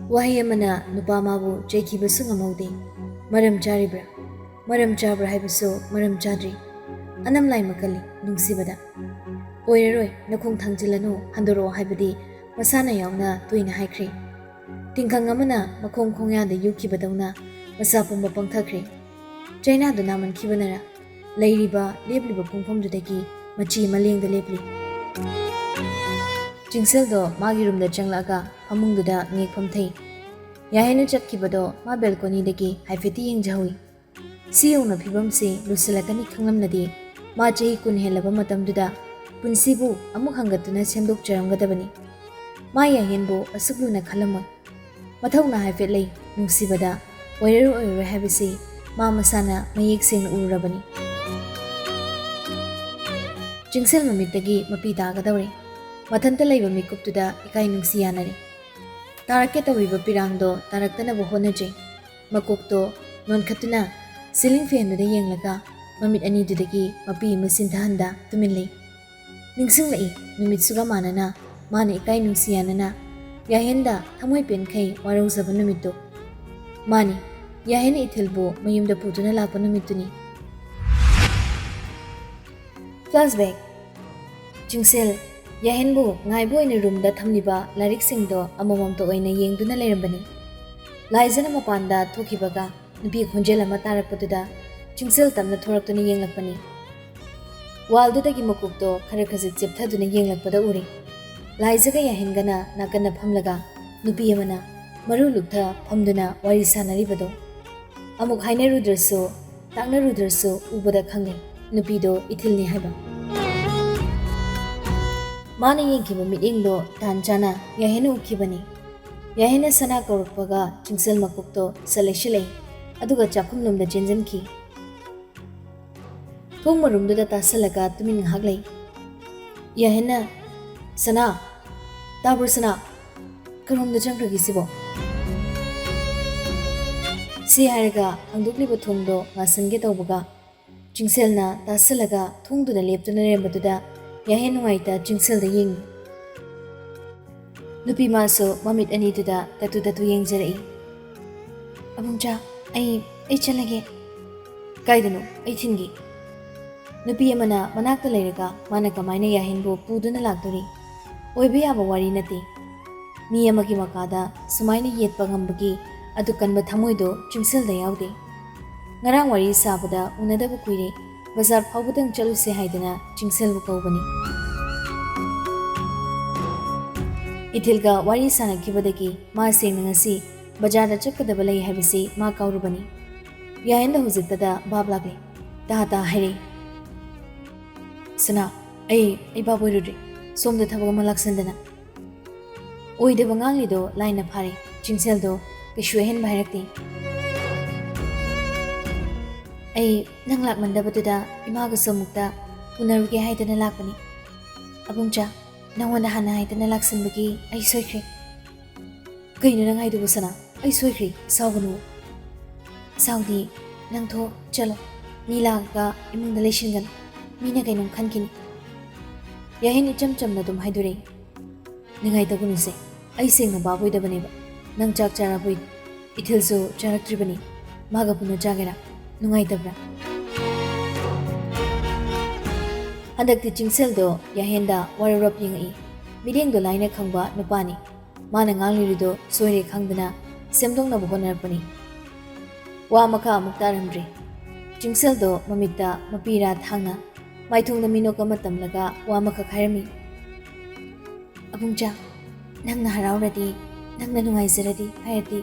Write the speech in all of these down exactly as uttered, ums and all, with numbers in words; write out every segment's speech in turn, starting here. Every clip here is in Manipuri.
ꯋꯥꯍꯩ ꯑꯃꯅ ꯅꯨꯄꯥ ꯃꯥꯕꯨ ꯆꯩꯈꯤꯕꯁꯨ ꯉꯝꯍꯧꯗꯦ꯫ ꯃꯔꯝ ꯆꯥꯔꯤꯕ꯭ꯔꯥ? ꯃꯔꯝ ꯆꯥꯕ꯭ꯔꯥ ꯍꯥꯏꯕꯁꯨ ꯃꯔꯝ ꯆꯥꯗ꯭ꯔꯤ꯫ ꯑꯅꯝ ꯂꯥꯏꯃ ꯀꯜꯂꯤ ꯅꯨꯡꯁꯤꯕꯗ꯫ "ꯑꯣꯏꯔꯔꯣꯏ, ꯅꯈꯣꯡ ꯊꯥꯡꯖꯤꯜꯂꯅꯨ, ꯍꯟꯗꯣꯔꯛꯑꯣ" ꯍꯥꯏꯕꯗꯤ ꯃꯁꯥꯅ ꯌꯥꯎꯅ ꯇꯣꯏꯅ ꯍꯥꯏꯈ꯭ꯔꯦ꯫ ꯇꯤꯡꯈꯪ ꯑꯃꯅ ꯃꯈꯣꯡ ꯈꯣꯡꯌꯥꯗ ꯌꯨꯈꯤꯕꯗꯧꯅ ꯃꯁꯥ ꯄꯨꯝꯕ ꯄꯪꯊꯈ꯭ꯔꯦ꯫ ꯆꯩꯅꯥꯗꯨ ꯅꯥꯃꯟꯈꯤꯕꯅꯔ ꯂꯩꯔꯤꯕ ꯂꯦꯞꯂꯤꯕ ꯄꯨꯡꯐꯝꯗꯨꯗꯒꯤ ꯃꯆꯤ ꯃꯂꯦꯡꯗ ꯂꯦꯞꯂꯤ꯫ ꯆꯤꯡꯁꯦꯜꯗꯣ ꯃꯥꯒꯤ ꯔꯨꯝꯗ ꯆꯪꯂꯛꯑꯒ ꯐꯃꯨꯡꯗꯨꯗ ꯉꯦꯛꯐꯝ ꯊꯩ꯫ ꯌꯥꯍꯦꯟꯅ ꯆꯠꯈꯤꯕꯗꯣ ꯃꯥ ꯕꯦꯜꯀꯣꯅꯤꯗꯒꯤ ꯍꯥꯏꯐꯦꯠꯇꯤ ꯌꯦꯡꯖꯍꯧꯏ꯫ ꯁꯤ ꯌꯧꯅ ꯐꯤꯕꯝꯁꯤ ꯂꯨꯁꯤꯜꯂꯛꯀꯅꯤ ꯈꯪꯂꯝꯂꯗꯤ ꯃꯥ ꯆꯍꯤ ꯀꯨꯟ ꯍꯦꯜꯂꯕ ꯃꯇꯝꯗꯨꯗ ꯄꯨꯟꯁꯤꯕꯨ ꯑꯃꯨꯛ ꯍꯪꯒꯠꯇꯨꯅ ꯁꯦꯝꯗꯣꯛꯆꯔꯝꯒꯗꯕꯅꯤ꯫ ꯃꯥ ꯌꯥꯍꯦꯟꯕꯨ ꯑꯁꯨꯛ ꯂꯨꯅ ꯈꯜꯂꯝꯃꯣꯏ꯫ ꯃꯊꯧꯅ ꯍꯥꯏꯐꯦꯠ ꯂꯩ ꯅꯨꯡꯁꯤꯕꯗ꯫ ꯑꯣꯏꯔꯔꯣꯏ ꯑꯣꯏꯔꯔꯣꯏ ꯍꯥꯏꯕꯁꯤ ꯃꯥ ꯃꯁꯥꯅ ꯃꯌꯦꯛ ꯁꯦꯡꯅ ꯎꯔꯨꯔꯕꯅꯤ꯫ ꯆꯤꯡꯁꯦꯜ ꯃꯃꯤꯠꯇꯒꯤ ꯃꯄꯤ ꯇꯥꯒꯗꯧꯔꯦ꯫ ꯃꯊꯟꯇ ꯂꯩꯕ ꯃꯤꯀꯨꯞꯇꯨꯗ ꯏꯀꯥꯏ ꯅꯨꯡꯁꯤ ꯌꯥꯅꯔꯦ꯫ ꯇꯥꯔꯛꯀꯦ ꯇꯧꯔꯤꯕ ꯄꯤꯔꯥꯡꯗꯣ ꯇꯥꯔꯛꯇꯅꯕ ꯍꯣꯠꯅꯖꯩ꯫ ꯃꯀꯣꯛꯇꯣ ꯅꯣꯟꯈꯠꯇꯨꯅ ꯁꯤꯂꯤꯡ ꯐꯦꯟꯗꯨꯗ ꯌꯦꯡꯂꯒ ꯃꯃꯤꯠ ꯑꯅꯤꯗꯨꯗꯒꯤ ꯃꯄꯤ ꯑꯃ ꯆꯤꯟꯊꯍꯟꯗ ꯇꯨꯃꯤꯟ ꯂꯩ꯫ ꯅꯤꯡꯁꯤꯡꯂꯛꯏ, ꯅꯨꯃꯤꯠꯁꯨꯒ ꯃꯥꯟꯅꯅ ꯃꯥꯅ ꯏꯀꯥꯏ ꯅꯨꯡꯁꯤ ꯌꯥꯅꯅ ꯌꯥꯍꯦꯟꯗ ꯊꯃꯣꯏ ꯄꯦꯟꯈꯩ ꯋꯥꯔꯧꯖꯕ ꯅꯨꯃꯤꯠꯇꯨ꯫ ꯃꯥꯅꯤ, ꯌꯥꯍꯦꯟꯅ ꯏꯊꯤꯜꯕꯨ ꯃꯌꯨꯝꯗ ꯄꯨꯗꯨꯅ ꯂꯥꯛꯄ ꯅꯨꯃꯤꯠꯇꯨꯅꯤ꯫ Flashback. ꯆꯤꯡꯁꯦꯜ ꯌꯥꯍꯦꯟꯕꯨ ꯉꯥꯏꯕ ꯑꯣꯏꯅ ꯔꯨꯝꯗ ꯊꯝꯂꯤꯕ ꯂꯥꯏꯔꯤꯛꯁꯤꯡꯗꯣ ꯑꯃꯃꯝꯇ ꯑꯣꯏꯅ ꯌꯦꯡꯗꯨꯅ ꯂꯩꯔꯝꯕꯅꯤ꯫ ꯂꯥꯏꯖꯅ ꯃꯄꯥꯟꯗ ꯊꯣꯛꯈꯤꯕꯒ ꯅꯨꯄꯤ ꯈꯣꯟꯖꯦꯜ ꯑꯃ ꯇꯥꯔꯛꯄꯗꯨꯗ ꯆꯤꯡꯁꯦꯜ ꯇꯞꯅ ꯊꯣꯔꯛꯇꯨꯅ ꯌꯦꯡꯂꯛꯄꯅꯤ꯫ ꯋꯥꯜꯗꯨꯗꯒꯤ ꯃꯀꯣꯛꯇꯣ ꯈꯔ ꯈꯖꯤꯛ ꯆꯦꯞꯊꯗꯨꯅ ꯌꯦꯡꯂꯛꯄꯗ ꯎꯔꯦ꯫ ꯂꯥꯏꯖꯒ ꯌꯥꯍꯦꯟꯒꯅ ꯅꯥꯀꯟꯗ ꯐꯝꯂꯒ ꯅꯨꯄꯤ ꯑꯃꯅ ꯃꯔꯨ ꯂꯨꯛꯊ ꯐꯝꯗꯨꯅ ꯋꯥꯔꯤ ꯁꯥꯟꯅꯔꯤꯕꯗꯣ꯫ ꯑꯃꯨꯛ ꯍꯥꯏꯅꯔꯨꯗ꯭ꯔꯁꯨ, ꯇꯥꯛꯅꯔꯨꯗ꯭ꯔꯁꯨ ꯎꯕꯗ ꯈꯪꯂꯦ ꯅꯨꯄꯤꯗꯣ ꯏꯊꯤꯜꯅꯤ ꯍꯥꯏꯕ꯫ ꯃꯥꯅ ꯌꯦꯡꯈꯤꯕ ꯃꯤꯠꯌꯦꯡꯗꯣ ꯇꯥꯟ ꯆꯥꯅ ꯌꯥꯍꯦꯟꯅ ꯎꯈꯤꯕꯅꯤ꯫ ꯌꯥꯍꯦꯟꯅ ꯁꯅꯥ ꯀꯧꯔꯛꯄꯒ ꯆꯤꯡꯁꯦꯜ ꯃꯀꯣꯛꯇꯣ ꯁꯠ ꯂꯩꯁꯤꯜꯂꯛꯏ, ꯑꯗꯨꯒ ꯆꯥꯛꯈꯨꯝꯂꯣꯝꯗ ꯆꯦꯟꯁꯤꯟꯈꯤ꯫ ꯊꯣꯡ ꯃꯔꯨꯝꯗꯨꯗ ꯇꯥꯁꯜꯂꯒ ꯇꯨꯃꯤꯟ ꯉꯥꯏꯍꯥꯛ ꯂꯩ꯫ ꯌꯥꯍꯦꯟꯅ, "ꯁꯅꯥ, ꯇꯥꯕ꯭ꯔꯣ ꯁꯅꯥ? ꯀꯔꯣꯝꯗ ꯆꯪꯈ꯭ꯔꯒꯦ ꯁꯤꯕꯣ?" ꯁꯤ ꯍꯥꯏꯔꯒ ꯍꯥꯡꯗꯣꯛꯂꯤꯕ ꯊꯣꯡꯗꯣ ꯉꯥꯁꯟꯒꯦ ꯇꯧꯕꯒ ꯆꯤꯡꯁꯦꯜꯅ ꯇꯥꯁꯜꯂꯒ ꯊꯣꯡꯗꯨꯗ ꯂꯦꯞꯇꯨꯅ ꯂꯩꯔꯝꯕꯗꯨꯗ ꯌꯥꯍꯦꯟ ꯅꯨꯡꯉꯥꯏꯇ ꯆꯤꯡꯁꯦꯜꯗ ꯌꯦꯡꯉꯤ꯫ ꯅꯨꯄꯤ ꯃꯥꯁꯨ ꯃꯃꯤꯠ ꯑꯅꯤꯗꯨꯗ ꯇꯠꯇꯨ ꯇꯠꯇꯨ ꯌꯦꯡꯖꯔꯛꯏ꯫ "ꯑꯕꯨꯡꯆꯥ, ꯑꯩ, ꯑꯩ ꯆꯠꯂꯒꯦ꯫" "ꯀꯥꯏꯗꯅꯣ? ꯑꯩ ꯊꯤꯟꯒꯦ꯫" ꯅꯨꯄꯤ ꯑꯃꯅ ꯃꯅꯥꯛꯇ ꯂꯩꯔꯒ ꯃꯥꯅ ꯀꯃꯥꯏꯅ ꯌꯥꯍꯦꯟꯕꯨ ꯄꯨꯗꯨꯅ ꯂꯥꯛꯇꯣꯔꯤ? ꯑꯣꯏꯕ ꯌꯥꯕ ꯋꯥꯔꯤ ꯅꯠꯇꯦ꯫ ꯃꯤ ꯑꯃꯒꯤ ꯃꯀꯥꯗ ꯁꯨꯃꯥꯏꯅ ꯌꯦꯠꯄ ꯉꯝꯕꯒꯤ ꯑꯗꯨ ꯀꯟꯕ ꯊꯃꯣꯏꯗꯣ ꯆꯤꯡꯁꯤꯜꯗ ꯌꯥꯎꯗꯦ꯫ ꯉꯔꯥꯡ ꯋꯥꯔꯤ ꯁꯥꯕꯗ ꯎꯅꯗꯕ ꯀꯨꯏꯔꯦ, ꯕꯖꯥꯔ ꯐꯥꯎꯕꯗꯪ ꯆꯠꯂꯨꯁꯦ ꯍꯥꯏꯗꯅ ꯆꯤꯡꯁꯤꯜꯕꯨ ꯀꯧꯕꯅꯤ꯫ ꯏꯊꯤꯜꯒ ꯋꯥꯔꯤ ꯁꯥꯟꯅꯈꯤꯕꯗꯒꯤ ꯃꯥ ꯁꯦꯡꯅ ꯉꯁꯤ ꯕꯖꯥꯔꯗ ꯆꯠꯀꯗꯕ ꯂꯩ ꯍꯥꯏꯕꯁꯤ ꯃꯥ ꯀꯥꯎꯔꯨꯕꯅꯤ꯫ ꯌꯥꯍꯦꯟꯗ ꯍꯧꯖꯤꯛꯇꯗ ꯚꯥꯞ ꯂꯥꯛꯂꯦ꯫ ꯇꯥ ꯇꯥ ꯍꯥꯏꯔꯦ, "ꯁꯅꯥ, ꯑꯩ, ꯑꯩ ꯚꯥꯞ ꯑꯣꯏꯔꯨꯗ꯭ꯔꯦ꯫ ꯁꯣꯝꯗ ꯊꯕꯛ ꯑꯃ ꯂꯥꯛꯁꯟꯗꯅ꯫" ꯑꯣꯏꯗꯕ ꯉꯥꯡꯂꯤꯗꯣ ꯂꯥꯏꯅ ꯐꯥꯔꯦ꯫ ꯆꯤꯡꯁꯦꯜꯗꯣ ꯀꯩꯁꯨ ꯑꯍꯦꯟꯕ ꯍꯥꯏꯔꯛꯇꯦ꯫ "ꯑꯩ ꯅꯪ ꯂꯥꯛꯃꯟꯗꯕꯗꯨꯗ ꯏꯃꯥꯒꯁꯨ ꯑꯃꯨꯛꯇ ꯎꯅꯔꯨꯒꯦ ꯍꯥꯏꯗꯅ ꯂꯥꯛꯄꯅꯤ꯫ ꯑꯕꯨꯡꯆꯥ, ꯅꯪꯉꯣꯟꯗ ꯍꯥꯟꯅ ꯍꯥꯏꯗꯅ ꯂꯥꯛꯁꯟꯕꯒꯤ ꯑꯩ ꯁꯣꯏꯈ꯭ꯔꯦ꯫" "ꯀꯩꯅꯣ ꯅꯪ ꯍꯥꯏꯗꯨꯕꯨ ꯁꯅꯥ? ꯑꯩ ꯁꯣꯏꯈ꯭ꯔꯦ, ꯁꯥꯎꯒꯅꯨ꯫" "ꯁꯥꯎꯗꯤ, ꯅꯪ ꯊꯣꯛ ꯆꯠꯂꯣ꯫ ꯃꯤ ꯂꯥꯛꯑꯒ ꯏꯃꯨꯡꯗ ꯂꯩꯁꯤꯟꯒꯅꯨ, ꯃꯤꯅ ꯀꯩꯅꯣꯝ ꯈꯟꯈꯤꯅꯤ꯫" ꯌꯥꯍꯦꯟ ꯏꯆꯝ ꯆꯝꯅ ꯑꯗꯨꯝ ꯍꯥꯏꯗꯣꯔꯛꯏ꯫ "ꯅꯤꯡꯉꯥꯏ ꯇꯧꯒꯅꯨꯁꯦ, ꯑꯩ ꯁꯦꯡꯅ ꯚꯥꯞ ꯑꯣꯏꯗꯕꯅꯦꯕ꯫ ꯅꯪ ꯆꯥꯛ ꯆꯥꯔꯕꯣꯏ? ꯏꯊꯤꯜꯁꯨ ꯆꯥꯔꯛꯇ꯭ꯔꯤꯕꯅꯤ, ꯃꯥꯒ ꯄꯨꯟꯅ ꯆꯥꯒꯦꯔꯥ? ꯅꯨꯡꯉꯥꯏꯇꯕ꯭ꯔꯥ?" ꯍꯟꯗꯛꯇꯤ ꯆꯤꯡꯁꯦꯜꯗꯣ ꯌꯥꯍꯦꯟꯗ ꯋꯥꯔꯧꯔꯞ ꯌꯦꯡꯉꯛꯏ꯫ ꯃꯤꯠꯌꯦꯡꯗꯣ ꯂꯥꯏꯅ ꯈꯪꯕ ꯅꯨꯄꯥꯅꯤ꯫ ꯃꯥꯅ ꯉꯥꯡꯂꯤꯕꯗꯣ ꯁꯣꯏꯔꯦ ꯈꯪꯗꯅ ꯁꯦꯝꯗꯣꯛꯅꯕ ꯍꯣꯠꯅꯔꯛꯄꯅꯤ꯫ ꯋꯥ ꯃꯈꯥ ꯑꯃꯨꯛ ꯇꯥꯔꯝꯗ꯭ꯔꯦ꯫ ꯆꯤꯡꯁꯦꯜꯗꯣ ꯃꯃꯤꯠꯇ ꯃꯄꯤꯔꯥ ꯊꯥꯡꯅ, ꯃꯥꯏꯊꯣꯡꯗ ꯃꯤꯅꯣꯛ ꯑꯃ ꯇꯝꯂꯒ ꯋꯥ ꯑꯃꯈꯛ ꯍꯥꯏꯔꯝꯃꯤ꯫ "ꯑꯕꯨꯡꯆꯥ, ꯅꯪꯅ ꯍꯔꯥꯎꯔꯗꯤ, ꯅꯪꯅ ꯅꯨꯡꯉꯥꯏꯖꯔꯗꯤ ꯍꯥꯏꯔꯗꯤ,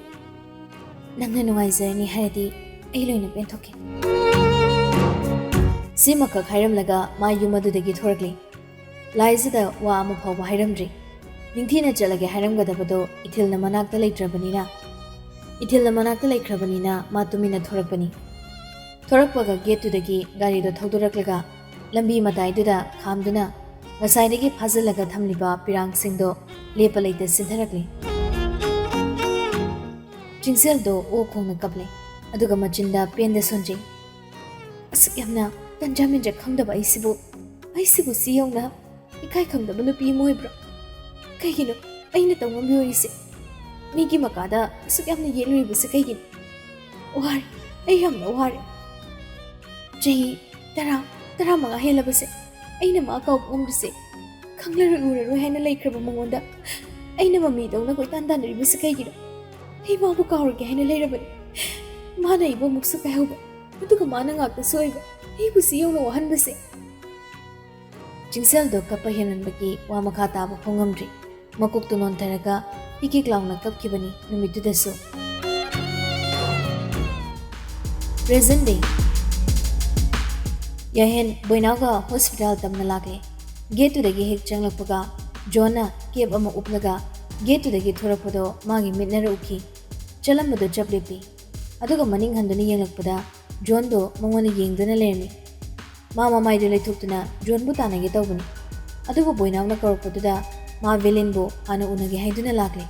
ꯅꯪꯅ ꯅꯨꯡꯉꯥꯏꯖꯔꯅꯤ ꯍꯥꯏꯔꯗꯤ ꯑꯩ ꯂꯣꯏꯅ ꯄꯦꯟꯊꯣꯛꯀꯦ꯫" ꯁꯤꯃꯈꯛ ꯍꯥꯏꯔꯝꯂꯒ ꯃꯥ ꯌꯨꯝ ꯑꯗꯨꯗꯒꯤ ꯊꯣꯔꯛꯂꯦ꯫ ꯂꯥꯏꯖꯗ ꯋꯥ ꯑꯃ ꯐꯥꯎꯕ ꯍꯥꯏꯔꯝꯗ꯭ꯔꯤ꯫ ꯅꯤꯡꯊꯤꯅ ꯆꯠꯂꯒꯦ ꯍꯥꯏꯔꯝꯒꯗꯕꯗꯣ ꯏꯊꯤꯜꯅ ꯃꯅꯥꯛꯇ ꯂꯩꯇ꯭ꯔꯕꯅꯤꯅ, ꯏꯊꯤꯜꯅ ꯃꯅꯥꯛꯇ ꯂꯩꯈ꯭ꯔꯕꯅꯤꯅ ꯃꯥ ꯇꯨꯃꯤꯟꯅ ꯊꯣꯔꯛꯄꯅꯤ꯫ ꯊꯣꯔꯛꯄꯒ ꯒꯦꯠꯇꯨꯗꯒꯤ ꯒꯥꯔꯤꯗꯣ ꯊꯧꯗꯣꯔꯛꯂꯒ ꯂꯝꯕꯤ ꯃꯇꯥꯏꯗꯨꯗ ꯈꯥꯝꯗꯨꯅ ꯉꯁꯥꯏꯗꯒꯤ ꯐꯥꯖꯤꯜꯂꯒ ꯊꯝꯂꯤꯕ ꯄꯤꯔꯥꯡꯁꯤꯡꯗꯣ ꯂꯦꯞꯄ ꯂꯩꯇ ꯆꯤꯟꯊꯔꯛꯂꯤ꯫ ꯆꯤꯡꯁꯦꯜꯗꯣ ꯑꯣ ꯈꯣꯡꯅ ꯀꯞꯂꯦ, ꯑꯗꯨꯒ ꯃꯆꯤꯟꯗ ꯄꯦꯟꯗ ꯁꯣꯟꯖꯩ꯫ "ꯑꯁꯨꯛ ꯌꯥꯝꯅ ꯇꯟꯖꯥ ꯃꯦꯟꯖꯥ ꯈꯪꯗꯕ ꯑꯩꯁꯤꯕꯨ, ꯑꯩꯁꯤꯕꯨ ꯁꯤ ꯌꯧꯅ ꯏꯀꯥꯏ ꯈꯪꯗꯕ ꯅꯨꯄꯤ ꯑꯃ ꯑꯣꯏꯕ꯭ꯔꯣ? ꯀꯩꯒꯤꯅꯣ, ꯑꯩꯅ ꯇꯧꯉꯝꯕꯤ ꯑꯣꯏꯔꯤꯁꯦ? ꯃꯤꯒꯤ ꯃꯀꯥꯗ ꯑꯁꯨꯛ ꯌꯥꯝꯅ ꯌꯦꯠꯂꯨꯔꯤꯕꯁꯦ ꯀꯩꯒꯤꯅꯣ? ꯋꯥꯔꯦ, ꯑꯩ ꯌꯥꯝꯅ ꯋꯥꯔꯦ꯫ ꯆꯍꯤ ꯇꯔꯥ, ꯇꯔꯥꯃꯉꯥ ꯍꯦꯜꯂꯕꯁꯦ ꯑꯩꯅ ꯃꯥ ꯀꯥꯎꯕ ꯉꯝꯗ꯭ꯔꯤꯁꯦ꯫ ꯈꯪꯂꯔꯣꯏ ꯎꯔꯔꯣꯏ ꯍꯥꯏꯅ ꯂꯩꯈ꯭ꯔꯕ ꯃꯉꯣꯟꯗ ꯑꯩꯅ ꯃꯃꯤꯗꯧꯅ ꯀꯣꯏꯇꯥꯟ ꯇꯥꯟꯅꯔꯤꯕꯁꯦ ꯀꯩꯒꯤꯅꯣ? ꯑꯩ ꯃꯥꯕꯨ ꯀꯥꯎꯔꯒꯦ ꯍꯥꯏꯅ ꯂꯩꯔꯕꯅꯤ꯫ ꯃꯥꯅ ꯑꯩꯕꯨ ꯑꯃꯨꯛꯁꯨ ꯀꯥꯏꯍꯧꯕ, ꯑꯗꯨꯒ ꯃꯥꯅ ꯉꯥꯛꯇꯁꯨ ꯑꯣꯏꯕ ꯑꯩꯕꯨ ꯁꯤ ꯌꯧꯅ ꯋꯥꯍꯟꯕꯁꯦ꯫ ꯆꯤꯡꯁꯦꯜꯗꯣ ꯀꯞꯄ ꯍꯦꯟꯃꯟꯕꯒꯤ ꯋꯥ ꯃꯈꯥ ꯇꯥꯕ ꯐꯥꯎ ꯉꯝꯗ꯭ꯔꯤ꯫ ꯃꯀꯣꯛꯇꯨ ꯅꯣꯟꯊꯔꯒ ꯍꯤꯛ ꯍꯤꯛ ꯂꯥꯎꯅ ꯀꯞꯈꯤꯕꯅꯤ ꯅꯨꯃꯤꯠꯇꯨꯗꯁꯨ꯫ Present day. ꯌꯥꯍꯦꯟ ꯕꯣꯏꯅꯥꯎꯒ ꯍꯣꯁꯄꯤꯇꯥꯜ ꯇꯝꯅ ꯂꯥꯛꯂꯦ꯫ ꯒꯦꯠꯇꯨꯗꯒꯤ ꯍꯦꯛ ꯆꯪꯂꯛꯄꯒ ꯖꯣꯟꯅ ꯀꯦꯞ ꯑꯃ ꯎꯞꯂꯒ ꯒꯦꯠꯇꯨꯗꯒꯤ ꯊꯣꯔꯛꯄꯗꯣ ꯃꯥꯒꯤ ꯃꯤꯠꯅꯔ ꯎꯈꯤ꯫ ꯆꯠꯂꯝꯕꯗꯣ ꯆꯞ ꯂꯦꯞꯄꯤ꯫ ꯑꯗꯨꯒ ꯃꯅꯤꯡ ꯍꯟꯗꯨꯅ ꯌꯦꯡꯂꯛꯄꯗ ꯖꯣꯟꯗꯣ ꯃꯉꯣꯟꯗ ꯌꯦꯡꯗꯨꯅ ꯂꯩꯔꯝꯃꯤ꯫ ꯃꯥ ꯃꯃꯥꯏꯗꯨ ꯂꯩꯊꯣꯛꯇꯨꯅ ꯖꯣꯟꯕꯨ ꯇꯥꯟꯅꯒꯦ ꯇꯧꯕꯅꯤ꯫ ꯑꯗꯨꯕꯨ ꯕꯣꯏꯅꯥꯎꯅ ꯀꯧꯔꯛꯄꯗꯨꯗ ꯃꯥ ꯚꯦꯂꯦꯟꯕꯨ ꯍꯥꯟꯅ ꯎꯅꯒꯦ ꯍꯥꯏꯗꯨꯅ ꯂꯥꯛꯂꯦ꯫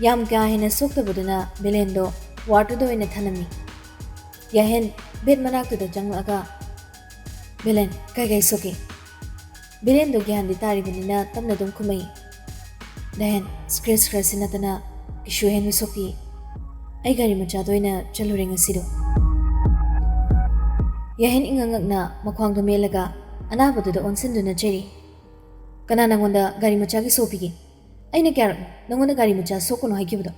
ꯌꯥꯝ ꯀꯥ ꯍꯦꯟꯅ ꯁꯣꯛꯇꯕꯗꯨꯅ ꯚꯦꯂꯦꯟꯗꯣ ꯋꯥꯔꯗꯇꯨꯗ ꯑꯣꯏꯅ ꯊꯅꯝꯃꯤ꯫ ꯌꯥꯍꯦꯟ ꯕꯦꯗ ꯃꯅꯥꯛꯇꯨꯗ ꯆꯪꯂꯛꯑꯒ, "ꯚꯦꯂꯦꯟ, ꯀꯥꯏ ꯀꯥꯏ ꯁꯣꯛꯀꯦ?" ꯚꯦꯂꯦꯟꯗꯣ ꯒ꯭ꯌꯥꯟꯗꯤ ꯇꯥꯔꯤꯕꯅꯤꯅ ꯇꯞꯅ ꯑꯗꯨꯝ ꯈꯨꯝꯃꯛꯏ꯫ "ꯗꯥꯍꯦꯟ, ꯁ꯭ꯀ꯭ꯔꯦꯆ ꯈꯔꯁꯤ ꯅꯠꯇꯅ ꯀꯩꯁꯨ ꯍꯦꯟꯕ ꯁꯣꯛꯇꯦ꯫ ꯑꯩ ꯒꯥꯔꯤ ꯃꯆꯥꯗ ꯑꯣꯏꯅ ꯆꯠꯂꯨꯔꯦ ꯉꯁꯤꯗꯣ꯫" ꯌꯥꯍꯦꯟ ꯏꯉꯛ ꯉꯛꯅ ꯃꯈ꯭ꯋꯥꯡꯗꯣ ꯃꯦꯠꯂꯒ ꯑꯅꯥꯕꯗꯨꯗ ꯑꯣꯟꯁꯤꯟꯗꯨꯅ ꯆꯩꯔꯛꯏ꯫ "ꯀꯅꯥ ꯅꯪꯉꯣꯟꯗ ꯒꯥꯔꯤ ꯃꯆꯥꯒꯤ ꯁꯣꯛꯄꯤꯒꯦ? ꯑꯩꯅ ꯀꯌꯥꯔꯛꯅꯣ ꯅꯪꯉꯣꯟꯗ ꯒꯥꯔꯤ ꯃꯆꯥ ꯁꯣꯛꯀꯅꯨ ꯍꯥꯏꯈꯤꯕꯗꯣ?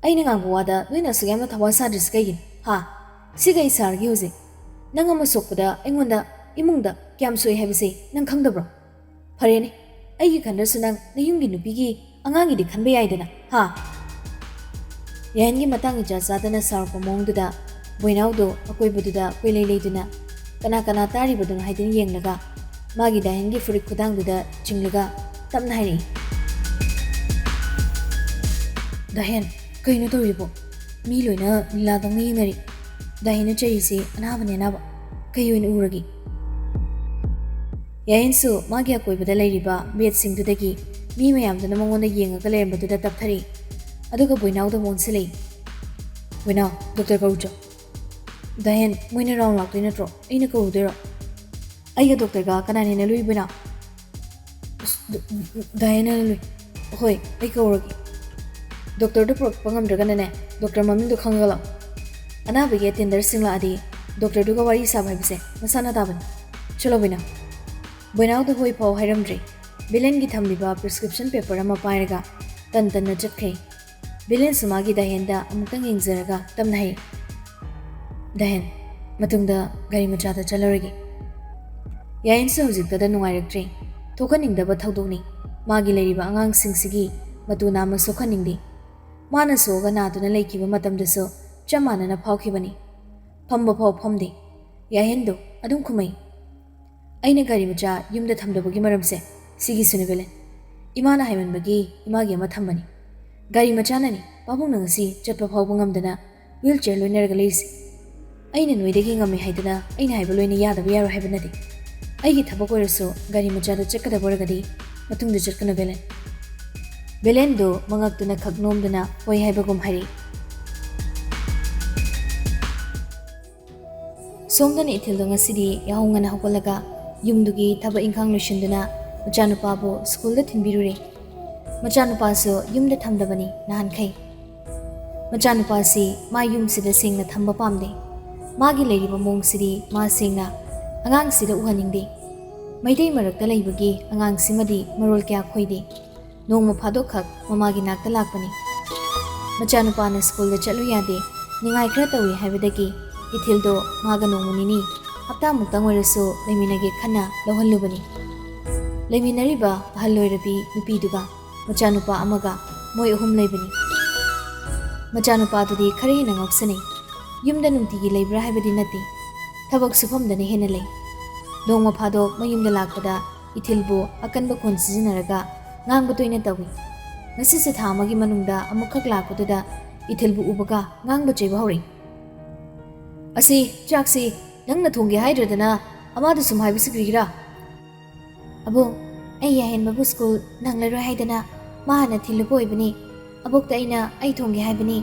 ꯑꯩꯅ ꯉꯥꯡꯕ ꯋꯥꯗ ꯅꯣꯏꯅ ꯑꯁꯨꯛ ꯌꯥꯝꯅ ꯊꯋꯥ ꯁꯥꯗ꯭ꯔꯤꯁꯤ ꯀꯩꯒꯤꯅꯣ? ꯍꯥ? ꯁꯤ ꯀꯩ ꯁꯥꯔꯒꯦ ꯍꯧꯖꯤꯛ? ꯅꯪ ꯑꯃ ꯁꯣꯛꯄꯗ ꯑꯩꯉꯣꯟꯗ, ꯏꯃꯨꯡꯗ ꯀꯌꯥꯝ ꯁꯣꯛꯏ ꯍꯥꯏꯕꯁꯦ ꯅꯪ ꯈꯪꯗꯕ꯭ꯔꯣ? ꯐꯔꯦꯅꯦ, ꯑꯩꯒꯤ ꯈꯟꯗ꯭ꯔꯁꯨ ꯅꯪ ꯅꯌꯨꯝꯒꯤ ꯅꯨꯄꯤꯒꯤ ꯑꯉꯥꯡꯒꯤꯗꯤ ꯈꯟꯕ ꯌꯥꯏꯗꯅ, ꯍꯥ?" ꯌꯥꯍꯦꯟꯒꯤ ꯃꯇꯥꯡ ꯏꯆꯥ ꯆꯥꯗꯅ ꯁꯥꯎꯔꯛꯄ ꯃꯑꯣꯡꯗꯨꯗ ꯕꯣꯏꯅꯥꯎꯗꯣ ꯑꯀꯣꯏꯕꯗꯨꯗ ꯀꯣꯏꯂꯩ ꯂꯩꯗꯨꯅ ꯀꯅꯥ ꯀꯅꯥ ꯇꯥꯔꯤꯕꯅꯣ ꯍꯥꯏꯗꯨꯅ ꯌꯦꯡꯂꯒ ꯃꯥꯒꯤ ꯗꯥꯍꯦꯟꯒꯤ ꯐꯨꯔꯤꯠ ꯈꯨꯗꯥꯡꯗꯨꯗ ꯆꯤꯡꯂꯒ ꯇꯞꯅ ꯍꯥꯏꯔꯛꯏ꯫ "ꯗꯥꯍꯦꯟ, ꯀꯩꯅꯣ ꯇꯧꯔꯤꯕꯣ? ꯃꯤ ꯂꯣꯏꯅ ꯂꯤꯂꯥꯗꯧꯅ ꯌꯦꯡꯅꯔꯤ꯫ ꯗꯥꯍꯦꯟꯅ ꯆꯩꯔꯤꯁꯤ ꯑꯅꯥꯕꯅꯦ ꯑꯅꯥꯕ꯫ ꯀꯩ ꯑꯣꯏꯅ ꯎꯔꯒꯦ?" ꯌꯥꯍꯦꯟꯁꯨ ꯃꯥꯒꯤ ꯑꯀꯣꯏꯕꯗ ꯂꯩꯔꯤꯕ ꯕꯦꯗꯁꯤꯡꯗꯨꯗꯒꯤ ꯃꯤ ꯃꯌꯥꯝꯗꯨꯅ ꯃꯉꯣꯟꯗ ꯌꯦꯡꯉꯒ ꯂꯩꯔꯝꯕꯗꯨꯗ ꯇꯞꯊꯔꯛꯏ꯫ ꯑꯗꯨꯒ ꯕꯣꯏꯅꯥꯎꯗ ꯑꯃꯨꯛ ꯑꯣꯟꯁꯤꯜꯂꯛꯏ꯫ "ꯕꯣꯏꯅꯥꯎ, ꯗꯣꯛꯇꯔ ꯀꯧꯔꯨꯆꯣ꯫" "ꯗꯥꯍꯦꯟ, ꯃꯣꯏꯅ ꯔꯥꯎꯟ ꯂꯥꯛꯇꯣꯏ ꯅꯠꯇ꯭ꯔꯣ? ꯑꯩꯅ ꯀꯧꯔꯨꯗꯣꯏꯔꯣ?" "ꯑꯩꯒ ꯗꯣꯛꯇꯔꯒ ꯀꯅꯥꯅ ꯍꯦꯟꯅ ꯂꯨꯏ, ꯕꯣꯏꯅꯥꯎ?" "ꯑꯁ, ꯗꯥꯏꯅꯥꯅ ꯂꯨꯏ꯫ "ꯍꯣꯏ, ꯑꯩ ꯀꯧꯔꯒꯦ꯫ ꯗꯣꯛꯇꯔꯗꯨ ꯄꯨꯔꯛꯄ ꯉꯝꯗ꯭ꯔꯒꯅꯅꯦ, ꯗꯣꯛꯇꯔ ꯃꯃꯤꯡꯗꯣ ꯈꯪꯉꯒ ꯂꯥꯛꯑꯣ꯫ ꯑꯅꯥꯕꯒꯤ ꯑꯦꯇꯦꯟꯗꯔꯁꯤꯡ ꯂꯥꯛꯑꯗꯤ ꯗꯣꯛꯇꯔꯗꯨꯒ ꯋꯥꯔꯤ ꯁꯥꯕ ꯍꯥꯏꯕꯁꯦ ꯃꯁꯥꯅ ꯇꯥꯕꯅꯤ꯫ ꯆꯠꯂꯣ ꯕꯣꯏꯅꯥꯎ꯫" ꯕꯣꯏꯅꯥꯎꯗ ꯍꯣꯏ ꯐꯥꯎ ꯍꯥꯏꯔꯝꯗ꯭ꯔꯦ꯫ ꯕꯤꯂꯦꯟꯒꯤ ꯊꯝꯂꯤꯕ ꯄ꯭ꯔꯤꯁꯀ꯭ꯔꯤꯞꯁꯟ ꯄꯦꯄꯔ ꯑꯃ ꯄꯥꯏꯔꯒ ꯇꯟ ꯇꯟꯅ ꯆꯠꯈ꯭ꯔꯦ꯫ ꯕꯤꯂꯦꯟꯁꯨ ꯃꯥꯒꯤ ꯗꯥꯏꯍꯦꯟꯗ ꯑꯃꯨꯛꯇꯪ ꯌꯦꯡꯖꯔꯒ ꯇꯞꯅ ꯍꯥꯏ, "ꯗꯥꯏꯍꯦꯟ, ꯃꯇꯨꯡꯗ ꯒꯥꯔꯤ ꯃꯆꯥꯗ ꯆꯠꯂꯔꯣꯏꯒꯦ꯫" ꯌꯥꯏꯍꯦꯟꯁꯨ ꯍꯧꯖꯤꯛꯇꯗ ꯅꯨꯡꯉꯥꯏꯔꯛꯇ꯭ꯔꯦ꯫ ꯊꯣꯛꯍꯟꯅꯤꯡꯗꯕ ꯊꯧꯗꯣꯛꯅꯤ꯫ ꯃꯥꯒꯤ ꯂꯩꯔꯤꯕ ꯑꯉꯥꯡꯁꯤꯡꯁꯤꯒꯤ ꯃꯇꯨ ꯅꯥꯝꯃ ꯁꯣꯛꯍꯟꯅꯤꯡꯗꯦ꯫ ꯃꯥꯅ ꯁꯣꯛꯑꯒ ꯅꯥꯗꯨꯅ ꯂꯩꯈꯤꯕ ꯃꯇꯝꯗꯁꯨ ꯆꯞ ꯃꯥꯟꯅꯅ ꯐꯥꯎꯈꯤꯕꯅꯤ꯫ ꯐꯝꯕ ꯐꯥꯎ ꯐꯝꯗꯦ꯫ ꯌꯥꯏꯍꯦꯟꯗꯣ ꯑꯗꯨꯝ ꯈꯨꯝꯃꯩ꯫ "ꯑꯩꯅ ꯒꯥꯔꯤ ꯃꯆꯥ ꯌꯨꯝꯗ ꯊꯝꯗꯕꯒꯤ ꯃꯔꯝꯁꯦ ꯁꯤꯒꯤꯁꯨꯅꯦ ꯕꯦꯂꯦꯟ꯫ ꯏꯃꯥꯅ ꯍꯥꯏꯃꯟꯕꯒꯤ ꯏꯃꯥꯒꯤ ꯑꯃ ꯊꯝꯕꯅꯤ꯫ ꯒꯥꯔꯤ ꯃꯆꯥꯅꯅꯤ ꯄꯥꯕꯨꯡꯅ ꯉꯁꯤ ꯆꯠꯄ ꯐꯥꯎꯕ ꯉꯝꯗꯅ ꯋꯤꯜ ꯆꯤꯌꯔ ꯂꯣꯏꯅꯔꯒ ꯂꯩꯔꯤꯁꯤ꯫ ꯑꯩꯅ ꯅꯣꯏꯗꯒꯤ ꯉꯝꯃꯤ ꯍꯥꯏꯗꯅ ꯑꯩꯅ ꯍꯥꯏꯕ ꯂꯣꯏꯅ ꯌꯥꯗꯕ ꯌꯥꯔꯣꯏ ꯍꯥꯏꯕ ꯅꯠꯇꯦ꯫ ꯑꯩꯒꯤ ꯊꯕꯛ ꯑꯣꯏꯔꯁꯨ ꯒꯥꯔꯤ ꯃꯆꯥꯗ ꯆꯠꯀꯗꯕ ꯑꯣꯏꯔꯒꯗꯤ ꯃꯇꯨꯡꯗ ꯆꯠꯀꯅꯨ ꯕꯦꯂꯦꯟ꯫" ꯕꯦꯂꯦꯟꯗꯨ ꯃꯉꯛꯇꯨꯅ ꯈꯛ ꯅꯣꯝꯗꯨꯅ ꯍꯣꯏ ꯍꯥꯏꯕꯒꯨꯝ ꯍꯥꯏꯔꯛꯏ꯫ ꯁꯣꯝꯗꯅ ꯏꯊꯤꯜꯗꯣ ꯉꯁꯤꯗꯤ ꯌꯥꯍꯧ ꯉꯟꯅ ꯍꯧꯒꯠꯂꯒ ꯌꯨꯝꯗꯨꯒꯤ ꯊꯕꯛ ꯏꯪꯈꯥꯡ ꯂꯣꯏꯁꯤꯟꯗꯨꯅ ꯃꯆꯥꯅꯨꯄꯥꯕꯨ ꯁ꯭ꯀꯨꯜꯗ ꯊꯤꯟꯕꯤꯔꯨꯔꯦ꯫ ꯃꯆꯥꯅꯨꯄꯥꯁꯨ ꯌꯨꯝꯗ ꯊꯝꯗꯕꯅꯤ ꯅꯍꯥꯟꯈꯩ꯫ ꯃꯆꯥꯅꯨꯄꯥꯁꯤ ꯃꯥ ꯌꯨꯝꯁꯤꯗ ꯁꯦꯡꯅ ꯊꯝꯕ ꯄꯥꯝꯗꯦ꯫ ꯃꯥꯒꯤ ꯂꯩꯔꯤꯕ ꯃꯑꯣꯡꯁꯤꯗꯤ ꯃꯥ ꯁꯦꯡꯅ ꯑꯉꯥꯡꯁꯤꯗ ꯎꯍꯟꯅꯤꯡꯗꯦ꯫ ꯃꯩꯇꯩ ꯃꯔꯛꯇ ꯂꯩꯕꯒꯤ ꯑꯉꯥꯡꯁꯤꯃꯗꯤ ꯃꯔꯣꯜ ꯀꯌꯥ ꯈꯣꯏꯗꯦ꯫ ꯅꯣꯡꯃ ꯐꯥꯗꯣꯛꯈꯛ ꯃꯃꯥꯒꯤ ꯅꯥꯛꯇ ꯂꯥꯛꯄꯅꯤ꯫ ꯃꯆꯥꯅꯨꯄꯥꯅ ꯁ꯭ꯀꯨꯜꯗ ꯆꯠꯂꯨ ꯌꯥꯗꯦ, ꯅꯤꯡꯉꯥꯏ ꯈꯔ ꯇꯧꯏ ꯍꯥꯏꯕꯗꯒꯤ ꯏꯊꯤꯜꯗꯣ ꯃꯥꯒ ꯅꯣꯡꯃ ꯅꯤꯅꯤ, ꯍꯞꯇꯥꯃꯨꯛꯇꯪ ꯑꯣꯏꯔꯁꯨ ꯂꯩꯃꯤꯟꯅꯒꯦ ꯈꯟꯅ ꯂꯧꯍꯜꯂꯨꯕꯅꯤ꯫ ꯂꯩꯃꯤꯟꯅꯔꯤꯕ ꯑꯍꯜ ꯑꯣꯏꯔꯕꯤ ꯅꯨꯄꯤꯗꯨꯒ ꯃꯆꯥꯅꯨꯄꯥ ꯑꯃꯒ ꯃꯣꯏ ꯑꯍꯨꯝ ꯂꯩꯕꯅꯤ꯫ ꯃꯆꯥꯅꯨꯄꯥꯗꯨꯗꯤ ꯈꯔ ꯍꯦꯟꯅ ꯉꯥꯎꯁꯟꯅꯩ꯫ ꯌꯨꯝꯗ ꯅꯨꯡꯇꯤꯒꯤ ꯂꯩꯕ꯭ꯔꯥ ꯍꯥꯏꯕꯗꯤ ꯅꯠꯇꯦ, ꯊꯕꯛ ꯁꯨꯐꯝꯗꯅ ꯍꯦꯟꯅ ꯂꯩ꯫ ꯅꯣꯡꯃ ꯐꯥꯗꯣꯛ ꯃꯌꯨꯝꯗ ꯂꯥꯛꯄꯗ ꯏꯊꯤꯜꯕꯨ ꯑꯀꯟꯕ ꯈꯣꯟ ꯁꯤꯖꯤꯟꯅꯔꯒ ꯉꯥꯡꯕ ꯇꯣꯏꯅ ꯇꯧꯏ꯫ ꯉꯁꯤꯁꯨ ꯊꯥ ꯑꯃꯒꯤ ꯃꯅꯨꯡꯗ ꯑꯃꯨꯛꯈꯛ ꯂꯥꯛꯄꯗꯨꯗ ꯏꯊꯤꯜꯕꯨ ꯎꯕꯒ ꯉꯥꯡꯕ ꯆꯩꯕ ꯍꯧꯔꯛꯏ꯫ "ꯑꯁꯤ ꯆꯥꯛꯁꯤ ꯅꯪꯅ ꯊꯣꯡꯒꯦ ꯍꯥꯏꯗ꯭ꯔꯗꯅ ꯑꯃꯥꯗ ꯁꯨꯝ ꯍꯥꯏꯕꯁꯤ ꯀꯔꯤꯒꯤꯔꯥ?" "ꯑꯕꯣꯛ, ꯑꯩ ꯌꯥꯍꯦꯟꯕꯕꯨ ꯁ꯭ꯀꯨꯜ ꯅꯪꯂꯔꯣꯏ ꯍꯥꯏꯗꯅ ꯃꯥ ꯍꯥꯟꯅ ꯊꯤꯜꯂꯨꯕ ꯑꯣꯏꯕꯅꯤ꯫ ꯑꯕꯣꯛꯇ ꯑꯩꯅ ꯑꯩ ꯊꯣꯡꯒꯦ ꯍꯥꯏꯕꯅꯤ꯫"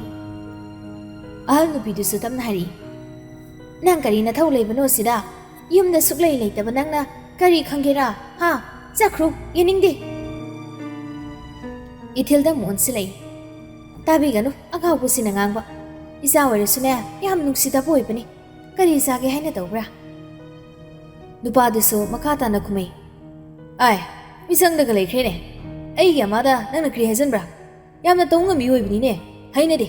ꯑꯍꯜ ꯅꯨꯄꯤꯗꯨꯁꯨ ꯇꯞꯅ ꯍꯥꯏꯔꯛꯏ, "ꯅꯪ ꯀꯔꯤ ꯅꯊꯧ ꯂꯩꯕꯅꯣ ꯁꯤꯗ? ꯌꯨꯝꯗ ꯁꯨꯛꯂꯩ ꯂꯩꯇꯕ ꯅꯪꯅ ꯀꯔꯤ ꯈꯪꯒꯦꯔꯥ? ꯍꯥ? "ꯆꯠꯈ꯭ꯔꯣ, ꯌꯦꯡꯅꯤꯡꯗꯦ!" ꯏꯊꯤꯜꯗ ꯑꯃꯨꯛ ꯑꯣꯟꯁꯤꯜꯂꯛꯏ꯫ "ꯇꯥꯕꯤꯒꯅꯨ ꯑꯉꯥꯎꯕꯁꯤꯅ ꯉꯥꯡꯕ꯫ ꯏꯆꯥ ꯑꯣꯏꯔꯁꯨꯅꯦ, ꯌꯥꯝ ꯅꯨꯡꯁꯤꯗꯕ ꯑꯣꯏꯕꯅꯤ꯫ ꯀꯔꯤ ꯆꯥꯒꯦ ꯍꯥꯏꯅ ꯇꯧꯕ꯭ꯔꯥ?" ꯅꯨꯄꯥꯗꯨꯁꯨ ꯃꯈꯥ ꯇꯥꯅ ꯈꯨꯝꯃꯩ꯫ "ꯑꯥꯏ, ꯃꯤꯆꯪꯗꯒ ꯂꯩꯈ꯭ꯔꯦꯅꯦ꯫ ꯑꯩꯒꯤ ꯑꯃꯥꯗ ꯅꯪꯅ ꯀꯔꯤ ꯍꯥꯏꯖꯟꯕ꯭ꯔꯥ? ꯌꯥꯝꯅ ꯇꯧ ꯉꯝꯕꯤ ꯑꯣꯏꯕꯅꯤꯅꯦ꯫ ꯍꯩꯅꯗꯦ꯫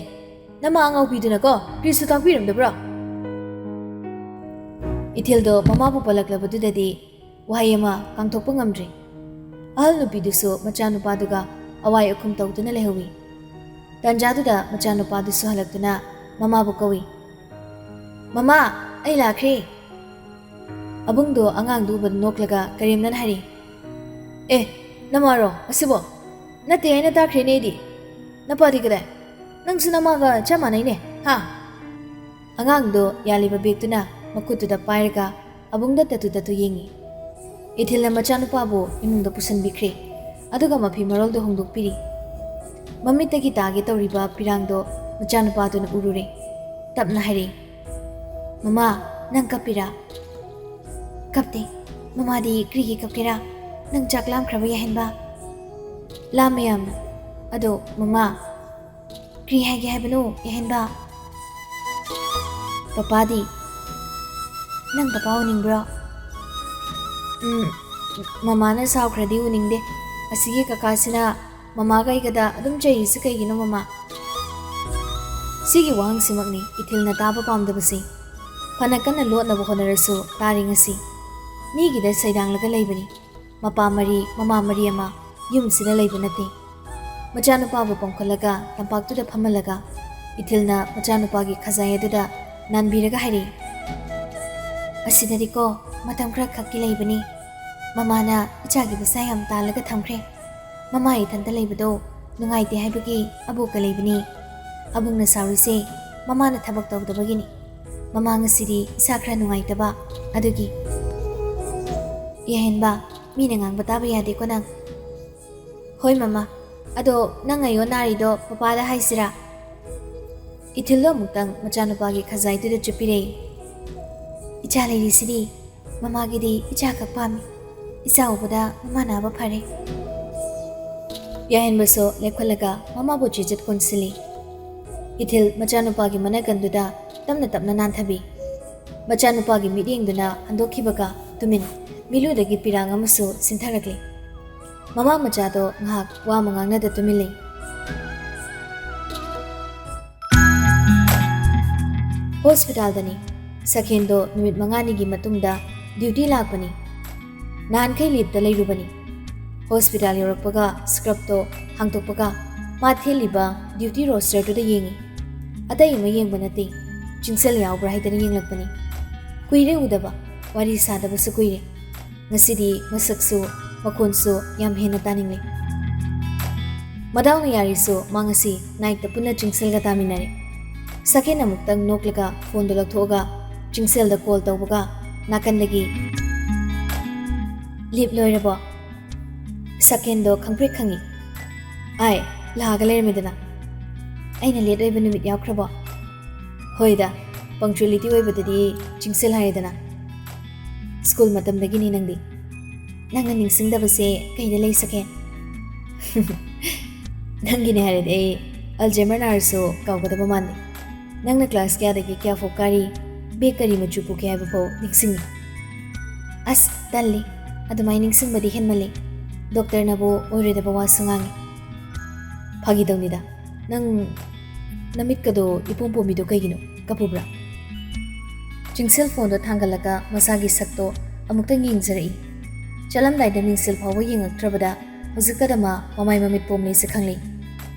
ꯅꯃꯥ ꯑꯉꯥꯎꯕꯤꯗꯨꯅꯀꯣ ꯀꯔꯤꯁꯨ ꯇꯥꯛꯄꯤꯔꯝꯗꯕ꯭ꯔꯣ?" ꯏꯊꯤꯜꯗꯣ ꯃꯃꯥꯕꯨ ꯄꯜꯂꯛꯂꯕꯗꯨꯗꯗꯤ ꯋꯥꯍꯩ ꯑꯃ ꯀꯥꯡꯊꯣꯛꯄ ꯉꯝꯗ꯭ꯔꯤ꯫ ꯑꯍꯜ ꯅꯨꯄꯤꯗꯨꯁꯨ ꯃꯆꯥꯅꯨꯄꯥꯗꯨꯒ ꯑꯋꯥꯏ ꯑꯈꯨꯝ ꯇꯧꯗꯨꯅ ꯂꯩꯍꯧꯏ꯫ ꯇꯥꯟꯖꯥꯗꯨꯗ ꯃꯆꯥꯅꯨꯄꯥꯗꯨꯁꯨ ꯍꯜꯂꯛꯇꯨꯅ ꯃꯃꯥꯕꯨ ꯀꯧꯏ꯫ "ꯃꯃꯥ, ꯑꯩ ꯂꯥꯛꯈ꯭ꯔꯦ!" ꯑꯕꯨꯡꯗꯣ ꯑꯉꯥꯡꯗꯨ ꯎꯕꯗ ꯅꯣꯛꯂꯒ ꯀꯔꯦꯝꯅꯅ ꯍꯥꯏꯔꯤ꯫ "ꯑꯦ, ꯅꯃꯥꯔꯣ ꯑꯁꯤꯕꯣ? ꯅꯠꯇꯦ ꯍꯥꯏꯅ ꯇꯥꯈ꯭ꯔꯦꯅꯦ ꯑꯩꯗꯤ꯫ ꯅꯄꯥꯗꯤ ꯀꯗꯥꯏ? ꯅꯪꯁꯨ ꯅꯃꯥꯒ ꯆꯞ ꯃꯥꯟꯅꯩꯅꯦ, ꯍꯥ?" ꯑꯉꯥꯡꯗꯣ ꯌꯥꯜꯂꯤꯕ ꯕꯦꯒꯇꯨꯅ ꯃꯈꯨꯠꯇꯨꯗ ꯄꯥꯏꯔꯒ ꯑꯕꯨꯡꯗ ꯇꯠꯇꯨ ꯇꯠꯇꯨ ꯌꯦꯡꯉꯤ꯫ ꯏꯊꯤꯜꯅ ꯃꯆꯥꯅꯨꯄꯥꯕꯨ ꯏꯃꯨꯡꯗ ꯄꯨꯁꯤꯟꯕꯤꯈ꯭ꯔꯦ꯫ ꯑꯗꯨꯒ ꯃꯐꯤ ꯃꯔꯣꯜꯗꯣ ꯍꯣꯡꯗꯣꯛꯄꯤꯔꯤ꯫ ꯃꯃꯤꯠꯇꯒꯤ ꯇꯥꯒꯦ ꯇꯧꯔꯤꯕ ꯄꯤꯔꯥꯡꯗꯣ ꯃꯆꯥꯅꯨꯄꯥꯗꯨꯅ ꯎꯔꯨꯔꯦ꯫ ꯇꯞꯅ ꯍꯥꯏꯔꯛꯏ, "ꯃꯃꯥ, ꯅꯪ ꯀꯞꯄꯤꯔꯥ?" "ꯀꯞꯇꯦ꯫ ꯃꯃꯥꯗꯤ ꯀꯔꯤꯒꯤ ꯀꯞꯀꯦꯔꯥ? ꯅꯪ ꯆꯥꯛ ꯂꯥꯝꯈ꯭ꯔꯕ, ꯌꯥꯍꯦꯟꯕ?" "ꯂꯥꯝꯃꯦ ꯌꯥꯝꯅ꯫ ꯑꯗꯣ ꯃꯃꯥ, ꯀꯔꯤ ꯍꯥꯏꯒꯦ ꯍꯥꯏꯕꯅꯣ, ꯌꯥꯍꯦꯟꯕ?" "ꯄꯄꯥꯗꯤ? ꯅꯪ ꯄꯄꯥ ꯎꯅꯤꯡꯕ꯭ꯔꯣ?" "ꯎꯝ, ꯃꯃꯥꯅ ꯁꯥꯎꯈ꯭ꯔꯗꯤ ꯎꯅꯤꯡꯗꯦ꯫ ꯑꯁꯤꯒꯤ ꯀꯀꯥꯁꯤꯅ ꯃꯃꯥꯒ ꯑꯩꯒꯗ ꯑꯗꯨꯝ ꯆꯩꯔꯤꯁꯤ ꯀꯩꯒꯤꯅꯣ, ꯃꯃꯥ?" ꯁꯤꯒꯤ ꯋꯥꯍꯪꯁꯤꯃꯛꯅꯤ ꯏꯊꯤꯜꯅ ꯇꯥꯕ ꯄꯥꯝꯗꯕꯁꯤ꯫ ꯐꯅ ꯀꯟꯅ ꯂꯣꯠꯅꯕ ꯍꯣꯠꯅꯔꯁꯨ ꯇꯥꯔꯤ ꯉꯁꯤ꯫ ꯃꯤꯒꯤꯗ ꯁꯩꯗꯥꯡꯂꯒ ꯂꯩꯕꯅꯤ꯫ ꯃꯄꯥ ꯃꯔꯤ, ꯃꯃꯥ ꯃꯔꯤ ꯑꯃ ꯌꯨꯝꯁꯤꯗ ꯂꯩꯕ ꯅꯠꯇꯦ꯫ ꯃꯆꯥꯅꯨꯄꯥꯕꯨ ꯄꯝꯈꯠꯂꯒ ꯇꯝꯄꯥꯛꯇꯨꯗ ꯐꯝꯍꯜꯂꯒ ꯏꯊꯤꯜꯅ ꯃꯆꯥꯅꯨꯄꯥꯒꯤ ꯈꯖꯥꯏ ꯑꯗꯨꯗ ꯅꯥꯟꯕꯤꯔꯒ ꯍꯥꯏꯔꯛꯏ, "ꯑꯁꯤꯗꯗꯤꯀꯣ ꯃꯇꯝ ꯈꯔ ꯈꯛꯀꯤ ꯂꯩꯕꯅꯤ꯫ ꯃꯃꯥꯅ ꯏꯆꯥꯒꯤ ꯄꯩꯁꯥ ꯌꯥꯝ ꯇꯥꯜꯂꯒ ꯊꯝꯈ꯭ꯔꯦ꯫ ꯃꯃꯥ ꯏꯊꯟꯇ ꯂꯩꯕꯗꯣ ꯅꯨꯡꯉꯥꯏꯇꯦ ꯍꯥꯏꯕꯒꯤ ꯑꯕꯣꯛꯀ ꯂꯩꯕꯅꯤ꯫ ꯑꯕꯣꯛꯅ ꯁꯥꯎꯔꯤꯁꯦ ꯃꯃꯥꯅ ꯊꯕꯛ ꯇꯧꯗꯕꯒꯤꯅꯤ꯫ ꯃꯃꯥ ꯉꯁꯤꯗꯤ ꯏꯁꯥ ꯈꯔ ꯅꯨꯡꯉꯥꯏꯇꯕ, ꯑꯗꯨꯒꯤ꯫" "ꯌꯥꯍꯦꯟꯕ, ꯃꯤꯅ ꯉꯥꯡꯕ ꯇꯥꯕ ꯌꯥꯗꯦꯀꯣ ꯅꯪ꯫" "ꯍꯣꯏ ꯃꯃꯥ, ꯑꯗꯣ ꯅꯪ ꯑꯌꯣ ꯅꯥꯔꯤꯗꯣ ꯄꯄꯥꯗ ꯍꯥꯏꯁꯤꯔꯥ?" ꯏꯊꯤꯜꯗꯣ ꯑꯃꯨꯛꯇꯪ ꯃꯆꯥꯅꯨꯄꯥꯒꯤ ꯈꯖꯥꯏꯗꯨꯗ ꯆꯨꯞꯄꯤꯔꯦ꯫ "ꯏꯆꯥ ꯂꯩꯔꯤꯁꯤꯗꯤ, ꯃꯃꯥꯒꯤꯗꯤ ꯏꯆꯥ ꯈꯛ ꯄꯥꯝꯃꯤ꯫ "ꯏꯆꯥ ꯎꯕꯗ ꯃꯃꯥ ꯅꯥꯕ ꯐꯔꯦ꯫" ꯌꯥꯍꯦꯟꯕꯁꯨ ꯂꯦꯞꯈꯠꯂꯒ ꯃꯃꯥꯕꯨ ꯆꯤꯖꯠ ꯀꯣꯟꯁꯤꯜꯂꯤ꯫ ꯏꯊꯤꯜ ꯃꯆꯥꯅꯨꯄꯥꯒꯤ ꯃꯅꯒꯟꯗꯨꯗ ꯇꯞꯅ ꯇꯞꯅ ꯅꯥꯟꯊꯕꯤ꯫ ꯃꯆꯥꯅꯨꯄꯥꯒꯤ ꯃꯤꯠꯌꯦꯡꯗꯨꯅ ꯍꯟꯗꯣꯛꯈꯤꯕꯒ ꯇꯨꯃꯤꯟ, ꯃꯤꯠꯂꯨꯗꯒꯤ ꯄꯤꯔꯥꯡ ꯑꯃꯁꯨ ꯁꯤꯟꯊꯔꯛꯂꯤ꯫ ꯃꯃꯥ ꯃꯆꯥꯗꯣ ꯉꯥꯏꯍꯥꯛ ꯋꯥ ꯑꯃ ꯉꯥꯡꯅꯗ ꯇꯨꯃꯤꯟ ꯂꯩ꯫ ꯍꯣꯁꯄꯤꯇꯥꯜꯗꯅꯤ꯫ ꯁꯈꯦꯟꯗꯣ ꯅꯨꯃꯤꯠ ꯃꯉꯥꯅꯤꯒꯤ ꯃꯇꯨꯡꯗ ꯗ꯭ꯌꯨꯇꯤ ꯂꯥꯛꯄꯅꯤ꯫ ꯅꯍꯥꯟꯈꯩ ꯂꯤꯞꯇ ꯂꯩꯔꯨꯕꯅꯤ꯫ ꯍꯣꯁꯄꯤꯇꯥꯜ ꯌꯧꯔꯛꯄꯒ ꯁ꯭ꯀ꯭ꯔꯞꯇꯣ ꯍꯥꯡꯗꯣꯛꯄꯒ ꯃꯥ ꯊꯦꯠꯂꯤꯕ ꯗ꯭ꯌꯨꯇꯤ ꯔꯣꯁꯇꯔꯗꯨꯗ ꯌꯦꯡꯉꯤ꯫ ꯑꯇꯩ ꯑꯃ ꯌꯦꯡꯕ ꯅꯠꯇꯦ, ꯆꯤꯡꯁꯜ ꯌꯥꯎꯕ꯭ꯔꯥ ꯍꯥꯏꯗꯅ ꯌꯦꯡꯂꯛꯄꯅꯤ꯫ ꯀꯨꯏꯔꯦ ꯎꯗꯕ, ꯋꯥꯔꯤ ꯁꯥꯗꯕꯁꯨ ꯀꯨꯏꯔꯦ꯫ ꯉꯁꯤꯗꯤ ꯃꯁꯛꯁꯨ ꯃꯈꯣꯟꯁꯨ ꯌꯥꯝ ꯍꯦꯟꯅ ꯇꯥꯅꯤꯡꯂꯦ꯫ ꯃꯗꯥꯎꯅ ꯌꯥꯔꯤꯁꯨ ꯃꯥ ꯉꯁꯤ ꯅꯥꯏꯠꯇ ꯄꯨꯟꯅ ꯆꯤꯡꯁꯦꯜꯒ ꯇꯥꯃꯤꯟꯅꯔꯦ꯫ ꯁꯀꯦꯟ ꯑꯃꯨꯛꯇꯪ ꯅꯣꯛꯂꯒ ꯐꯣꯟꯗꯣ ꯂꯧꯊꯣꯛꯑꯒ ꯆꯤꯡꯁꯦꯜꯗ ꯀꯣꯜ ꯇꯧꯕꯒ ꯅꯥꯀꯟꯗꯒꯤ, "ꯂꯤꯞ ꯂꯣꯏꯔꯕꯣ?" ꯁꯀꯦꯟꯗꯣ ꯈꯪꯄ꯭ꯔꯦꯛ ꯈꯪꯉꯤ꯫ "ꯑꯥꯏ, ꯂꯥꯛꯑꯒ ꯂꯩꯔꯝꯃꯦꯗꯅ꯫ ꯑꯩꯅ ꯂꯦꯠ ꯑꯣꯏꯕ ꯅꯨꯃꯤꯠ ꯌꯥꯎꯈ꯭ꯔꯕꯣ?" "ꯍꯣꯏꯗ, ꯄꯪꯆꯨꯋꯦꯂꯤꯇꯤ ꯑꯣꯏꯕꯗꯗꯤ ꯆꯤꯡꯁꯦꯜ ꯍꯥꯏꯔꯦꯗꯅ꯫ ꯁ꯭ꯀꯨꯜ ꯃꯇꯝꯗꯒꯤꯅꯤ ꯅꯪꯗꯤ꯫ ꯅꯪꯅ ꯅꯤꯡꯁꯤꯡꯗꯕꯁꯦ ꯀꯩꯗ ꯂꯩ ꯁꯀꯦꯟ?" "ꯅꯪꯒꯤꯅꯦ ꯍꯥꯏꯔꯗꯤ ꯑꯩ ꯑꯜꯖꯦꯃꯔ ꯅꯥꯔꯁꯨ ꯀꯥꯎꯒꯗꯕ ꯃꯥꯟꯗꯦ꯫ ꯅꯪꯅ ꯀ꯭ꯂꯥꯁ ꯀꯌꯥꯗꯒꯤ ꯀꯌꯥ ꯐꯥꯎ ꯀꯥꯔꯤ, ꯕꯦꯒ ꯀꯔꯤ ꯃꯆꯨ ꯄꯨꯈꯤ ꯍꯥꯏꯕ ꯐꯥꯎ ꯅꯤꯡꯁꯤꯡꯉꯤ꯫" "ꯑꯁ, ꯇꯜꯂꯤ꯫ ꯑꯗꯨꯃꯥꯏꯅ ꯅꯤꯡꯁꯤꯡꯕꯗꯤ ꯍꯦꯟꯃꯜꯂꯤ꯫ ꯗꯣꯛꯇꯔꯅꯕꯨ ꯑꯣꯏꯔꯣꯏꯗꯕ ꯋꯥꯁꯨ ꯉꯥꯡꯉꯤ꯫" "ꯐꯥꯒꯤ ꯇꯧꯅꯤꯗ꯫ ꯅꯪ ꯅꯃꯤꯠꯀꯗꯣ ꯏꯄꯣꯝ ꯄꯣꯝꯃꯤꯗꯣ ꯀꯩꯒꯤꯅꯣ? ꯀꯞꯄꯨꯕ꯭ꯔꯥ?" ꯆꯤꯡꯁꯦꯜ ꯐꯣꯟꯗꯣ ꯊꯥꯡꯒꯠꯂꯒ ꯃꯁꯥꯒꯤ ꯁꯛꯇꯣ ꯑꯃꯨꯛꯇꯪ ꯌꯦꯡꯖꯔꯛꯏ꯫ ꯆꯠꯂꯝꯗꯥꯏꯗ ꯃꯤꯡꯁꯦꯜ ꯐꯥꯎꯕ ꯌꯦꯡꯉꯛꯇ꯭ꯔꯕꯗ ꯍꯧꯖꯤꯛꯀꯗ ꯃꯥ ꯃꯃꯥꯏ ꯃꯃꯤꯠ ꯄꯣꯝꯂꯦꯁꯦ ꯈꯪꯂꯦ꯫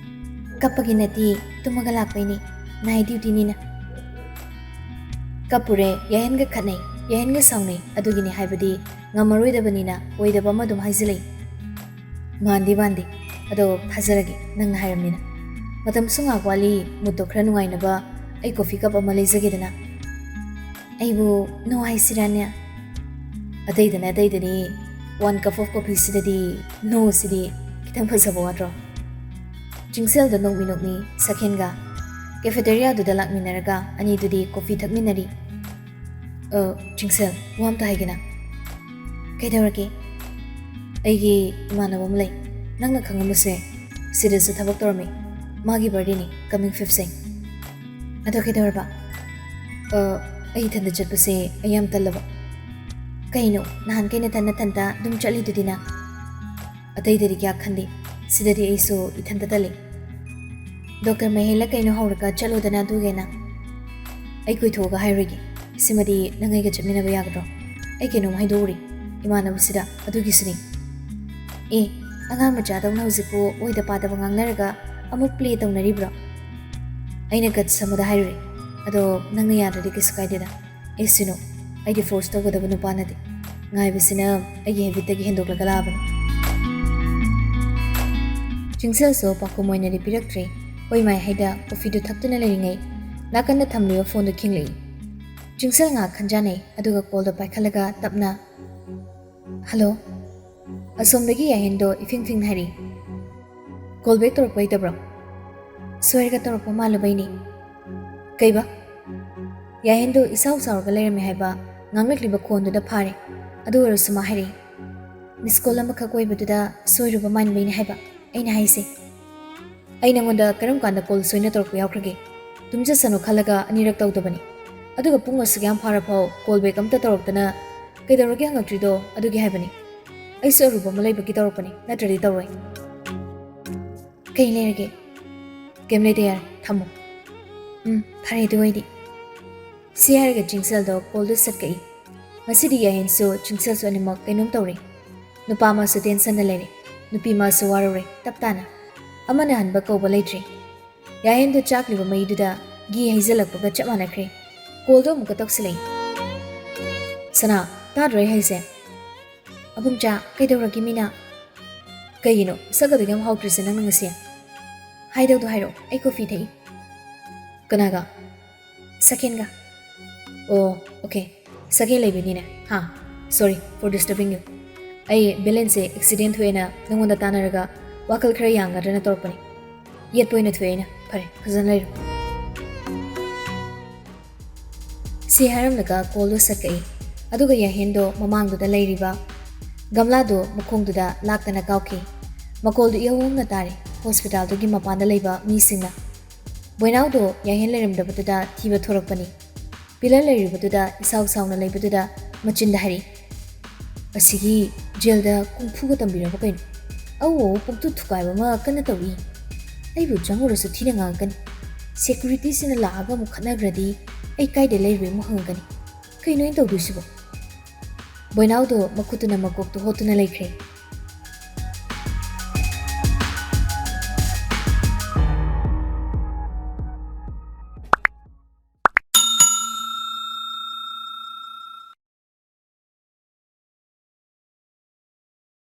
"ꯀꯞꯄꯒꯤ ꯅꯠꯇꯦ, ꯇꯨꯝꯃꯒ ꯂꯥꯛꯄꯩꯅꯦ꯫ ꯅꯥꯏꯠ ꯗ꯭ꯌꯨꯇꯤꯅꯤꯅ꯫" "ꯀꯞꯄꯨꯔꯦ, ꯌꯥꯍꯦꯟꯒ ꯈꯠꯅꯩ, ꯌꯥꯍꯦꯟꯒ ꯁꯥꯎꯅꯩ, ꯑꯗꯨꯒꯤꯅꯦ ꯍꯥꯏꯕꯗꯤ ꯉꯝꯃꯔꯣꯏꯗꯕꯅꯤꯅ ꯑꯣꯏꯗꯕ ꯑꯃ ꯑꯗꯨꯝ ꯍꯥꯏꯖꯤꯜꯂꯛꯏ꯫" "ꯃꯥꯟꯗꯤ ꯃꯥꯟꯗꯦ, ꯑꯗꯣ ꯊꯥꯖꯔꯒꯦ ꯅꯪꯅ ꯍꯥꯏꯔꯝꯅꯤꯅ꯫ ꯃꯇꯝꯁꯨ ꯉꯥꯏꯍꯥꯛ ꯋꯥꯠꯂꯤ, ꯃꯨꯠꯇꯣ ꯈꯔ ꯅꯨꯡꯉꯥꯏꯅꯕ ꯑꯩ ꯀꯣꯐꯤ ꯀꯞ ꯑꯃ ꯂꯩꯖꯒꯦꯗꯅ꯫" "ꯑꯩꯕꯨ ꯅꯣ ꯍꯥꯏꯁꯤꯔꯥꯅꯦ?" "ꯑꯇꯩꯗꯅ ꯑꯇꯩꯗꯅꯤ, one cup of coffee ꯁꯤꯗꯗꯤ ꯅꯣ ꯁꯤꯗꯤ ꯈꯤꯇꯪ ꯐꯖꯕ ꯋꯥꯠꯇ꯭ꯔꯣ?" ꯆꯤꯡꯁꯦꯜꯗ ꯅꯣꯛꯃꯤ ꯅꯣꯛꯃꯤ ꯁꯈꯦꯟꯒ ꯀꯦꯐꯦꯇꯦꯔꯤꯌꯥꯗꯨꯗ ꯂꯥꯛꯃꯤꯟꯅꯔꯒ ꯑꯅꯤꯗꯨꯗꯤ ꯀꯣꯐꯤ ꯊꯛꯃꯤꯟꯅꯔꯤ꯫ "ꯑ, ꯆꯤꯡꯁꯦꯜ, ꯋꯥ ꯑꯝꯇ ꯍꯥꯏꯒꯦꯅ꯫" "ꯀꯩꯗꯧꯔꯒꯦ?" ꯑꯩꯒꯤ ꯏꯃꯥꯟꯅꯕ ꯑꯃ ꯂꯩ, ꯅꯪꯅ ꯈꯪꯉꯝꯕꯁꯨ ꯌꯥꯏ꯫ ꯁꯤꯗꯁꯨ ꯊꯕꯛ ꯇꯧꯔꯝꯃꯤ꯫ ꯃꯥꯒꯤ ꯕꯥꯔꯗꯦꯅꯤ, ꯀꯃꯤꯡ ꯐꯤꯐꯁꯦ꯫ ꯑꯗꯣ ꯀꯩꯗꯧꯔꯕ? ꯑ, ꯑꯩ ꯏꯊꯟꯗ ꯆꯠꯄꯁꯦ ꯑꯩ ꯌꯥꯝ ꯇꯜꯂꯕ꯫ ꯀꯩꯅꯣ, ꯅꯍꯥꯟꯈꯩ ꯅꯊꯟ ꯅꯊꯟꯇ ꯑꯗꯨꯝ ꯆꯠꯂꯤꯗꯨꯗꯤ ꯅꯪ? ꯑꯇꯩꯗꯗꯤ ꯀꯌꯥ ꯈꯟꯗꯦ, ꯁꯤꯗꯗꯤ ꯑꯩꯁꯨ ꯏꯊꯟꯇ ꯇꯜꯂꯤ꯫ ꯗꯣꯛꯇꯔ ꯃꯍꯦꯜꯂ ꯀꯩꯅꯣ ꯍꯧꯔꯒ ꯆꯠꯂꯣꯗꯅ ꯑꯗꯨꯒꯦꯅ꯫ ꯑꯩ ꯀꯣꯏꯊꯣꯛꯑꯒ ꯍꯥꯏꯔꯣꯏꯒꯦ꯫ ꯁꯤꯃꯗꯤ ꯅꯪ ꯑꯩꯒ ꯆꯠꯃꯤꯟꯅꯕ ꯌꯥꯒꯗ꯭ꯔꯣ? ꯑꯩ ꯀꯩꯅꯣꯝ ꯍꯥꯏꯗꯣꯛꯎꯔꯤ ꯏꯃꯥꯟꯅꯕꯁꯤꯗ, ꯑꯗꯨꯒꯤꯁꯨꯅꯤ꯫ ꯑꯦ, ꯑꯉꯥꯡ ꯃꯆꯥꯗꯧꯅ ꯍꯧꯖꯤꯛꯄꯨ ꯑꯣꯏꯗ ꯄꯥꯗꯕ ꯉꯥꯡꯅꯔꯒ ꯑꯃꯨꯛ ꯄ꯭ꯂꯦ ꯇꯧꯅꯔꯤꯕ꯭ꯔꯣ? ꯑꯩꯅ ꯒꯠꯁ ꯑꯃꯗ ꯍꯥꯏꯔꯨꯔꯦ꯫ ꯑꯗꯣ ꯅꯪꯅ ꯌꯥꯗ꯭ꯔꯗꯤ ꯀꯩꯁꯨ ꯀꯥꯏꯗꯦꯗ꯫ ꯑꯦ ꯁꯤꯅꯨ, ꯑꯩꯗꯤ ꯐꯣꯔꯁ ꯇꯧꯒꯗꯕ ꯅꯨꯄꯥ ꯅꯠꯇꯦ꯫ ꯉꯥꯏꯕꯁꯤꯅ ꯑꯩꯒꯤ ꯍꯦꯕꯤꯠꯇꯒꯤ ꯍꯦꯟꯗꯣꯛꯂꯒ ꯂꯥꯛꯑꯕꯅꯤ꯫ ꯆꯤꯡꯁꯦꯜꯁꯨ ꯄꯥꯎꯈꯨꯝ ꯑꯣꯏꯅꯗꯤ ꯄꯤꯔꯛꯇ꯭ꯔꯦ꯫ ꯍꯣꯏ ꯃꯥꯏ ꯍꯥꯏꯗ ꯀꯣꯐꯤꯗꯨ ꯊꯛꯇꯨꯅ ꯂꯩꯔꯤꯉꯩ ꯅꯥꯀꯟꯗ ꯊꯝꯂꯤꯕ ꯐꯣꯟꯗꯨ ꯈꯤꯡꯂꯛꯏ꯫ ꯆꯤꯡꯁꯦꯜ ꯉꯥꯏꯍꯥꯛ ꯈꯟꯖꯥꯟꯅꯩ, ꯑꯗꯨꯒ ꯀꯣꯜꯗꯣ ꯄꯥꯏꯈꯠꯂꯒ ꯇꯞꯅ, "ꯍꯜꯂꯣ?" ꯑꯁꯣꯝꯗꯒꯤ ꯌꯥꯍꯦꯟꯗꯣ ꯏꯐꯤꯡ ꯐꯤꯡ ꯍꯥꯏꯔꯤ, "ꯀꯣꯜ ꯕꯦꯛ ꯇꯧꯔꯛꯄ ꯍꯩꯇꯕ꯭ꯔꯣ? ꯁꯣꯏꯔꯒ ꯇꯧꯔꯛꯄ ꯃꯥꯜꯂꯨꯕꯩꯅꯤ꯫" "ꯀꯩꯕ?" ꯌꯥꯍꯦꯟꯗꯣ ꯏꯁꯥꯎ ꯁꯥꯎꯔꯒ ꯂꯩꯔꯝꯃꯦ ꯍꯥꯏꯕ ꯉꯥꯡꯂꯛꯂꯤꯕ ꯈꯣꯟꯗꯨꯗ ꯐꯥꯔꯦ꯫ ꯑꯗꯨ ꯑꯣꯏꯔꯁꯨ ꯃꯥ ꯍꯥꯏꯔꯛꯏ, "ꯃꯤꯁ ꯀꯣꯜ ꯑꯃꯈꯛ ꯑꯣꯏꯕꯗꯨꯗ ꯁꯣꯏꯔꯨꯕ ꯃꯥꯟꯕꯩꯅꯦ ꯍꯥꯏꯕ ꯑꯩꯅ ꯍꯥꯏꯁꯦ꯫ ꯑꯩ ꯅꯉꯣꯟꯗ ꯀꯔꯝ ꯀꯥꯟꯗ ꯀꯣꯜ ꯁꯣꯏꯅ ꯇꯧꯔꯛꯄ ꯌꯥꯎꯈ꯭ꯔꯒꯦ? ꯇꯨꯝꯖꯁꯅꯨ ꯈꯜꯂꯒ ꯑꯅꯤꯔꯛ ꯇꯧꯗꯕꯅꯤ꯫ ꯑꯗꯨꯒ ꯄꯨꯡ ꯑꯁꯨꯛ ꯌꯥꯝ ꯐꯥꯔꯐꯥꯎ ꯀꯣꯜ ꯕꯦꯛ ꯑꯝꯇ ꯇꯧꯔꯛꯇꯅ ꯀꯩꯗꯧꯔꯒꯦ ꯍꯪꯉꯛꯇ꯭ꯔꯤꯗꯣ ꯑꯗꯨꯒꯤ ꯍꯥꯏꯕꯅꯤ꯫ ꯑꯩꯁꯨ ꯑꯔꯨꯕ ꯑꯃ ꯂꯩꯕꯒꯤ ꯇꯧꯔꯛꯄꯅꯤ, ꯅꯠꯇ꯭ꯔꯗꯤ ꯇꯧꯔꯣꯏ꯫" "ꯀꯩ ꯂꯩꯔꯒꯦ?" "ꯀꯩꯝ ꯂꯩꯇꯦ, ꯌꯥꯔꯦ, ꯊꯝꯃꯣ꯫" "ꯎꯝ, ꯐꯔꯦ ꯑꯗꯨ ꯑꯣꯏꯗꯤ꯫" ꯁꯤ ꯍꯥꯏꯔꯒ ꯆꯤꯡꯁꯦꯜꯗꯣ ꯀꯣꯜꯗꯨ ꯁꯠ ꯀꯛꯏ꯫ ꯉꯁꯤꯗꯤ ꯌꯥꯍꯦꯟꯁꯨ ꯆꯤꯡꯁꯦꯜꯁꯨ ꯑꯅꯤꯃꯛ ꯀꯩꯅꯣꯝ ꯇꯧꯔꯦ꯫ ꯅꯨꯄꯥ ꯑꯃꯁꯨ ꯇꯦꯟꯁꯟꯗ ꯂꯩꯔꯦ, ꯅꯨꯄꯤ ꯑꯃꯁꯨ ꯋꯥꯔꯧꯔꯦ꯫ ꯇꯞ ꯇꯥꯅ ꯑꯃꯅ ꯍꯟꯕ ꯀꯧꯕ ꯂꯩꯇ꯭ꯔꯦ꯫ ꯌꯥꯍꯦꯟꯗꯨ ꯆꯥꯛꯂꯤꯕ ꯃꯩꯗꯨꯗ ꯘꯤ ꯍꯩꯖꯤꯜꯂꯛꯄꯒ ꯆꯞ ꯃꯥꯟꯅꯈ꯭ꯔꯦ꯫ ꯀꯣꯜꯗꯣ ꯑꯃꯨꯛꯀ ꯇꯧꯁꯤꯜꯂꯛꯏ꯫ "ꯁꯅꯥ, ꯇꯥꯗ꯭ꯔꯣ ꯑꯩ ꯍꯥꯏꯁꯦ?" "ꯑꯕꯨꯡꯆꯥ, ꯀꯩꯗꯧꯔꯒꯦ ꯃꯤꯅ?" "ꯀꯩꯒꯤꯅꯣ ꯁꯛ ꯑꯗꯨꯛ ꯌꯥꯝ ꯍꯥꯎꯇ꯭ꯔꯤꯁꯦ ꯅꯪꯅ ꯉꯁꯤ?" "ꯍꯥꯏꯗꯧꯗꯣ ꯍꯥꯏꯔꯛꯑꯣ, ꯑꯩ ꯀꯣꯐꯤ ꯊꯛꯏ꯫" "ꯀꯅꯥꯒ?" "ꯁꯀꯦꯟꯒ꯫" "ꯑꯣ, ꯑꯣꯀꯦ, ꯁꯀꯦꯟ ꯂꯩꯕꯅꯤꯅꯦ꯫ ꯍꯥ, sorry for disturbing you꯫ ꯑꯩ ꯕꯦꯂꯦꯟꯁꯁꯦ ꯑꯦꯛꯁꯤꯗꯦꯟ ꯊꯣꯛꯑꯦꯅ ꯅꯪꯉꯣꯟꯗ ꯇꯥꯟꯅꯔꯒ ꯋꯥꯈꯜ ꯈꯔ ꯌꯥꯡꯒꯗ꯭ꯔꯅ ꯇꯧꯔꯛꯄꯅꯦ꯫ ꯌꯦꯠꯄ ꯑꯣꯏꯅ ꯊꯣꯛꯑꯦ ꯑꯩꯅ꯫ ꯐꯔꯦ, ꯐꯖꯅ ꯂꯩꯔꯣ꯫" ꯁꯤ ꯍꯥꯏꯔꯝꯂꯒ ꯀꯣꯜꯗꯣ ꯁꯠ ꯀꯛꯏ꯫ ꯑꯗꯨꯒ ꯌꯥꯍꯦꯟꯗꯣ ꯃꯃꯥꯡꯗꯨꯗ ꯂꯩꯔꯤꯕ ꯒꯝꯂꯥꯗꯨ ꯃꯈꯣꯡꯗꯨꯗ ꯂꯥꯛꯇꯅ ꯀꯥꯎꯈꯤ꯫ ꯃꯈꯣꯜꯗꯨ ꯏꯍꯧ ꯍꯧꯅ ꯇꯥꯔꯦ꯫ ꯍꯣꯁꯄꯤꯇꯥꯜꯗꯨꯒꯤ ꯃꯄꯥꯟꯗ ꯂꯩꯕ ꯃꯤꯁꯤꯡꯅ꯫ ꯕꯣꯏꯅꯥꯎꯗꯣ ꯌꯥꯏꯍꯦꯟ ꯂꯩꯔꯝꯗꯕꯗꯨꯗ ꯊꯤꯕ ꯊꯣꯔꯛꯄꯅꯤ꯫ ꯄꯤꯂꯔ ꯂꯩꯔꯤꯕꯗꯨꯗ ꯏꯁꯥꯎ ꯁꯥꯎꯅ ꯂꯩꯕꯗꯨꯗ ꯃꯆꯤꯟꯗ ꯍꯥꯏꯔꯛꯏ, "ꯑꯁꯤꯒꯤ ꯖꯦꯜꯗ ꯀꯨꯡꯐꯨꯒ ꯇꯝꯕꯤꯔꯕ ꯀꯩꯅꯣ? ꯑꯧ ꯑꯧ ꯄꯨꯡꯊꯨ ꯊꯨꯒꯥꯏꯕ ꯑꯃ ꯀꯟꯅ ꯇꯧꯔꯤ꯫ ꯑꯩꯕꯨ ꯆꯪꯉꯨꯔꯁꯨ ꯊꯤꯅ ꯉꯥꯡꯉꯛꯀꯅꯤ꯫ ꯁꯦꯀ꯭ꯌꯨꯔꯤꯇꯤꯁꯤꯅ ꯂꯥꯛꯑꯒ ꯑꯃꯨꯛ ꯈꯠꯅꯈ꯭ꯔꯗꯤ ꯑꯩ ꯀꯥꯏꯗ ꯂꯩꯔꯨꯏ ꯑꯃꯨꯛ ꯍꯪꯉꯛꯀꯅꯤ꯫ ꯀꯩꯅꯣ ꯑꯩꯅ ꯇꯧꯗꯣꯏꯁꯤꯕꯣ?" ꯕꯣꯏꯅꯥꯎꯗꯣ ꯃꯈꯨꯠꯇꯨꯅ ꯃꯀꯣꯛꯇꯨ ꯍꯣꯠꯇꯨꯅ ꯂꯩꯈ꯭ꯔꯦ꯫